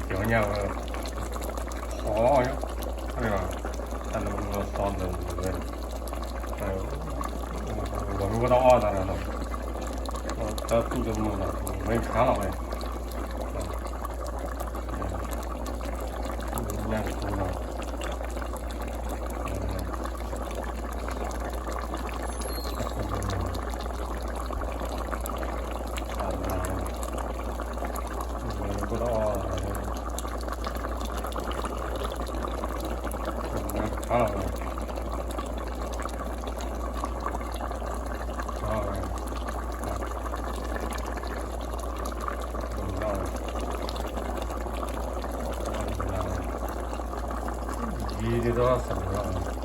ကၠီညါဝဲ, ဟီ, တၢ်လၢမုၢ်လီၤသီလၢဝဲ, ဝဲမ့ၢ်ကဒီးအီၣ်သးဒီးနီၤ, တၢ်သူၣ်တမုာ်နီၤ ဝဲခါလီၤဝဲ, ညါတကိးနီၤ, တၢ်လၢဝဲ, ဝဲခါလီၤဝဲ, ခါလီၤဝဲ, ဒ်သိးသးလီၤ